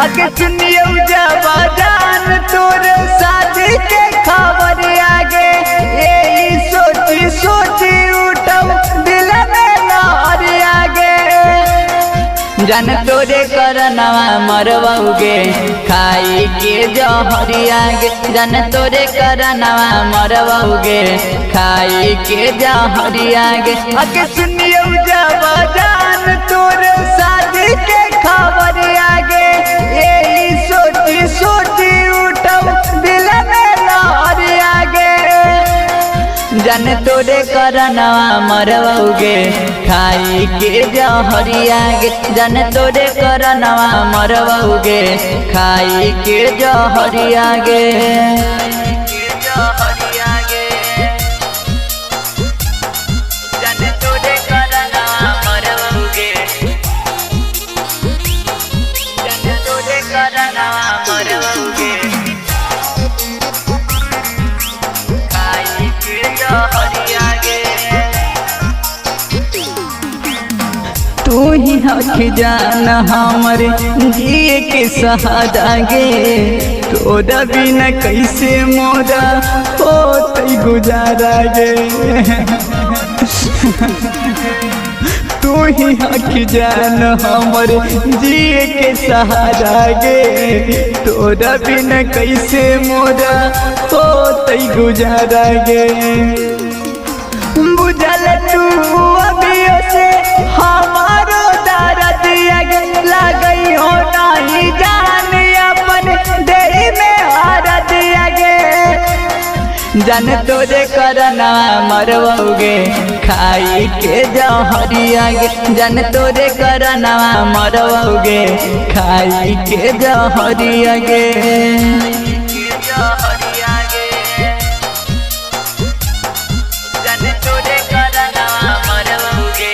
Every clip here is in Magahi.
अके सुनियो जब जान तोर शादी के खबर आगे, यही सोची सोची उठौ दिल में लहर आगे। जान तोरे करनवा मरवाउगे खाई के जहरिया गे, जान तोरे करनवा मरवाउगे खाई के जहरिया गे। अके सुनियो जब जान तोर शादी के खबर आगे, यही सोची सोची उठौ दिल में लहर आगे। जान तोरे करनवा मरवाउगे खाई के जहरिया गे, जान तोरे करनवा मरवाउगे खाई के जहरिया गे। जान तोरे करनवा मरवाउगे, जान तोरे करनवा मरवाउगे खाई के जहरिया गे। तू ही हक जान हमर जिए के सहारा गे, तोरा बिना कैसे मोरा होतै गुजारा गे। तू ही हक जान हमर जिए के सहारा गे, तोरा बिना कैसे मोरा होतै गुजारा गे। बुझल तू अभियो से हमारो दर्द आगे, लगई हो नहीं जान अपन देह में हरद आगे। जान तोरे करनवा मरवाउगे खाई के जहरिया गे, जान तोरे करनवा मरवाउगे खाई के जहरिया गे। जान तोरे करनवा मरवाउगे,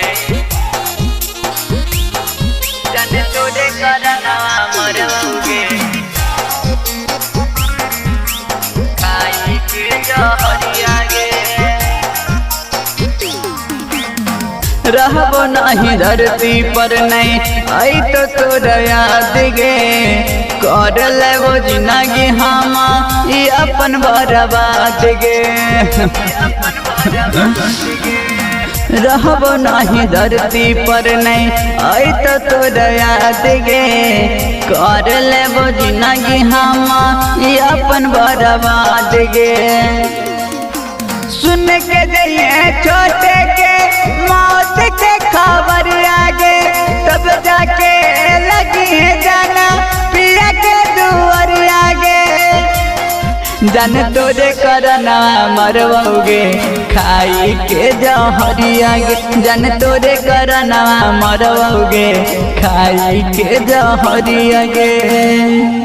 जान तोरे करनवा मरवाउगे खाई के जहरिया गे। रहबो नहीं धरती पर नहीं आई तो तोरा याद गे, कर लेबो जिंदगी हम ई अपन बर्बाद गे। रहबो नहीं धरती पर नहीं आई तो तोरा याद गे, कर लेबो जिंदगी हम ई अपन बर्बाद गे। सुन के जइए छोटे के मौत के खबर आगे, तब जाके लगी है जाना पिया के दुआर आगे। जान तोरे करनवा मरवाउगे खाई के जहरिया गे, जान तोरे करनवा मरवाउगे खाई के जहरिया गे।